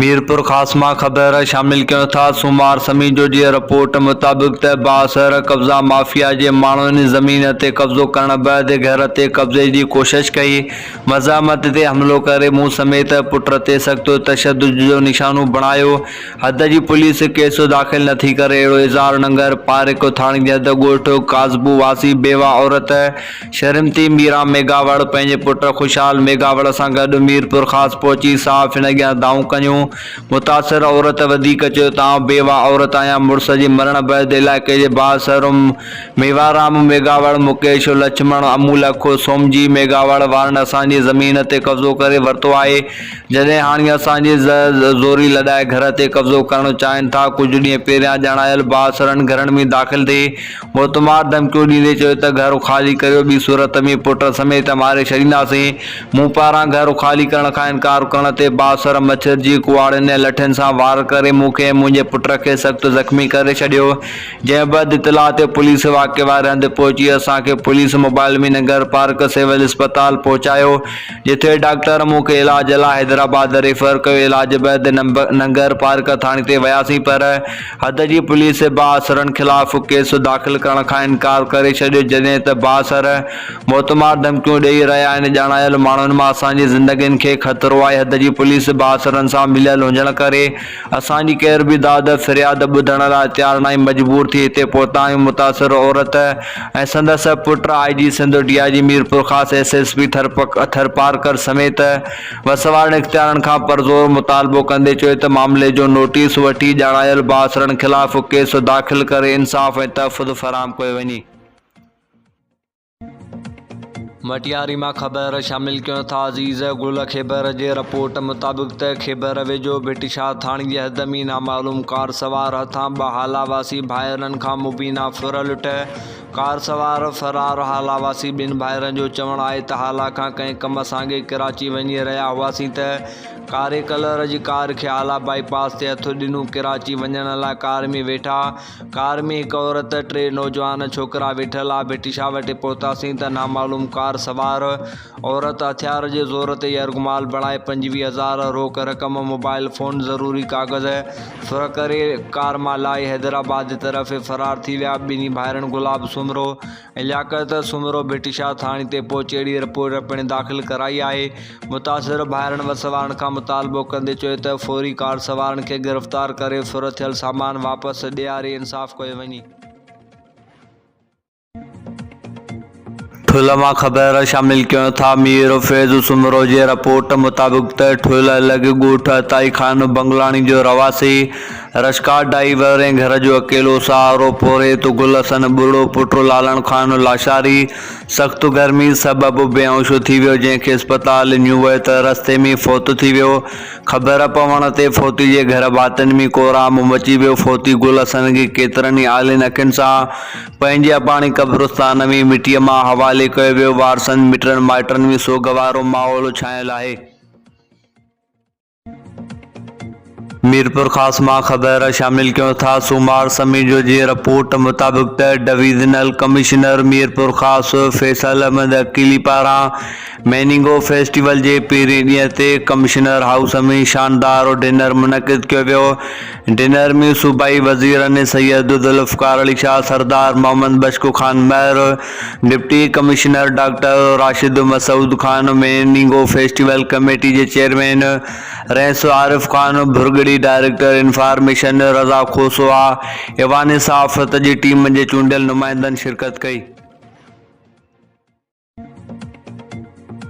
ميرپورخاص مان خبر شامل ڪيون ٿا سومار سميجو جي رپورٽ مطابق ته بااثر قبضا مافيا جي ماڻهن زمين تي قبضو ڪرڻ بعد گهر تي قبضي جي ڪوشش ڪئي مزاحمت تي حملو ڪري مون سميت پٽ تي سخت تشدد جو نشانو بڻايو حد جي پوليس ڪيس داخل نٿي ڪري اهڙو اظهار ننگر پارڪ ٿاڻي جي حد ڳوٺ قاضبو واسي بيوه عورت شريمتي ميران ميگهاوڙ پنهنجي پٽ خوشحال ميگهاوڙ سان گڏ ميرپورخاص پهچي صحافين اڳيان دانهون ڪيون. متاثر عورت وڌيڪ چيو ته آئون بيواهه عورت آهيان، مڙس جي مرڻ بعد علائقي جي بااثر ميوارام ميگهاوڙ، مڪيش لڇمڻ، امولک، سومجي ميگهاوڙ وارن اسان جي زمين تي قبضو ڪري ورتو آهي، جڏهن هاڻي اسان جي زوري لڏائي گهر تي قبضو ڪرڻ چاهين ٿا، ڪجهه ڏينهن پهريان ڄاڻايل بااثرن گهرن ۾ داخل ٿي موتمار ڌمڪيون ڏيندي چيو ته گهر خالي ڪريو ٻي صورت ۾ پٽ سميت ماري ڇڏينداسين. مون پاران گهر خالي ڪرڻ کان انڪار ڪرڻ تي بااثر مڇرجي ڪهاڙين ۽ لٺين سان وار ڪري مون کي ۽ منهنجي پٽ کي سخت زخمي ڪري ڇڏيو. جنهن بعد اطلاع تي پوليس واقعي واري هنڌ پهچي اسان کي پوليس موبائل ۾ ننگرپارڪر سول اسپتال پهچايو جتي ڊاڪٽر مون کي علاج لاء حيدرآباد ريفر ڪيو علاج بعد ننگرپارڪر ٿاڻي تي وياسين پر حد جي پوليس بااثرن خلاف ڪيس داخل ڪرڻ کان انڪار ڪري ڇڏيو جڏهن ته بااثر موتمار ڌمڪيون ڏئي رهيا آهن ڄاڻايل ماڻهن مان اسان جي زندگين کي خطرو آهي حد جي پوليس بااثرن سان مليل هجڻ ڪري اسان جي ڪير به داد فرياد ٻڌڻ لاء تيار ناهي مجبور ٿي هتي پهتا آهيون متاثر عورت ۽ سندس پٽ I G Sindh D I G Mirpurkhas S S P Tharparkar سميت وس وارن اختيارن کان پرزور مطالبو ڪندي چيو ته معاملي جو نوٽيس وٺي ڄاڻايل بااثرن خلاف ڪيس داخل ڪري انصاف ۽ تحفظ فراهم ڪيو وڃي. مٽياري مان خبر شامل ڪيون ٿا عزيز گل خيبر جي رپورٽ مطابق ته خيبر ويجهو ڀٽ شاهه ٿاڻي جي حد ۾ نامعلوم ڪار سوار هٿان ٻه هالا واسي ڀائرن کان مبينا ڦر لٽ ڪار سوار فرار هالا واسي ٻن ڀائرن جو چوڻ آهي ته هالا کان ڪنهن ڪم سانگي ڪراچي وڃي رهيا هئاسين ته ڪاري ڪلر جي ڪار کي هالا بائي پاس تي هٿ ڏنو ڪراچي وڃڻ لاء ڪار ۾ ويٺا ڪار ۾ هڪ عورت، ٽي نوجوان ڇوڪرا ويٺل ها. ڀٽ شاهه وٽ پهتاسين ته نامعلوم ڪار سوار عورت هٿيار جي زور تي يرغمال بڻائي 25 هزار روڪ رقم، موبائل فون، ضروري ڪاغذ ڦر ڪري ڪار مان لاهي حيدرآباد طرف فرار ٿي ويا. ٻنهي ڀائرن گلاب سومرو ۽ لياقت سومرو ڀٽ شاهه ٿاڻي تي پهچي اهڙي رپورٽ پڻ داخل ڪرائي آهي. متاثر ڀائرن وس وارن کان مطالبو ڪندي چيو ته فوري ڪار سوارن کي گرفتار ڪري ڦر ٿيل سامان واپس ڏياري انصاف ڪيو وڃي. ٺل مان خبر شامل ڪيون ٿا مير فيض سومرو جي رپورٽ مطابق ته ٺل لڳ ڳوٺ عطائي خان بنگلاڻي جو رهواسي رشڪا ڊائيور ۽ گهر جو اڪيلو سهارو پورهيت گل حسن ٻرڙو پٽ لالڻ خان لاشاري سخت گرمي سبب بيهوش ٿي ويو جنهن کي اسپتال نيو ويو ته رستي ۾ فوت ٿي ويو خبر پوڻ تي فوتي جي گهر ڀاتين ۾ ڪهرام مچي ويو فوتي گل حسن کي ڪيترن ئي آلين اکين سان پنهنجي اباڻي قبرستان ۾ مٽيء ماء حوالي ڪيو ويو وارثن مٽن مائٽن ۾ سوڳ وارو ماحول ڇانيل آهي. ميرپورخاص مان خبر شامل ڪيون ٿا سومار سميجو جي رپورٽ مطابق ته ڊويزنل ڪمشنر ميرپورخاص فيصل احمد عقيلي پاران ميننگو فيسٽيول جي پهرين ڏينهن تي ڪمشنر هائوس ۾ شاندار ڊنر منعقد ڪيو ويو ڊنر ۾ صوبائي وزيرن Syed Zulfiqar Ali Shah Sardar Muhammad Bakhsh Khan Mahar deputy commissioner doctor Rashid Masood Khan mango festival committee جي chairman Rais Arif Khan Bhurgri director information Raza Khosa ايوان صحافت جي ٽيم جي چونڊيل نمائندن شرڪت ڪئي.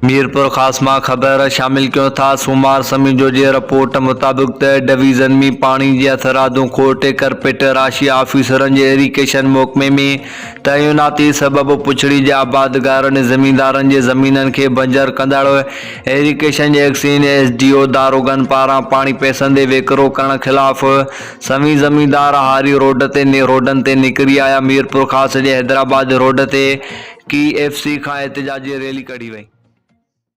ميرپورخاص مان خبر شامل ڪيون ٿا سومار سميجو جي رپورٽ مطابق ته ڊويزن ۾ پاڻي جي هٿرادو کوٽ ڪرپٽ راشي آفيسرن جي ايريگيشن محڪمي ۾ تعيناتي سبب پڇڙي جي آبادگارن ۽ زميندارن جي زمينن کي بنجر ڪندڙ ايريگيشن جي ايڪسين ايس ڊي او داروغن پاران پاڻي پئسن تي وڪرو ڪرڻ خلاف سوين زميندار هاري روڊ تي روڊن تي نڪري آيا ميرپورخاص جي حيدرآباد روڊ تي ڪي ايف سي کان احتجاجي ريلي ڪڍي وئي.